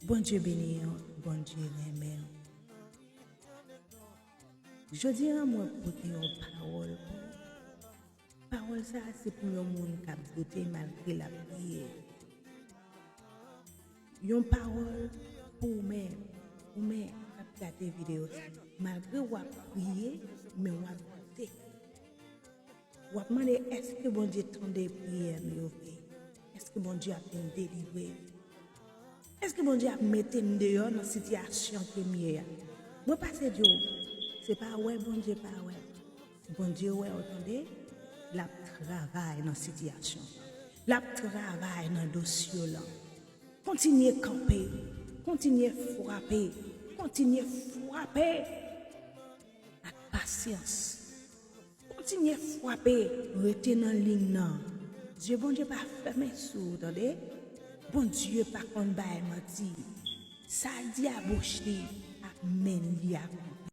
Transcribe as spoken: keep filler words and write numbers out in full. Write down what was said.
Bondye beni w, Bondye renmen w. Jodi a mwen pote yon pawòl pou ou. Pawòl sa a se pou yon moun k ap doute malgre l ap priye. Yon pawòl pou ou menm, ou menm k ap gade videyo sa. Malgre w ap priye, men w ap doute. W ap mande, èske Bondye tande priyè m yo vre? Èske Bondye ap vin delivre m? Èske Bondye ap mete m deyò nan sitiyasyon ke m ye a? Mwen pase di w, se pa wè Bondye pa wè. Bondye wè w, tande, l ap travay nan sitiyasyon w. L ap travay nan dosye w lan. Kontinye kanpe, kontinye frape, kontinye frape ak pasyans. Kontinye frape, rete nan liy nan. Zye Bondye pa fèmen sou ou, tande. Bondye pa konn bay manti. Sa l di a bouch li ak men li akonpli.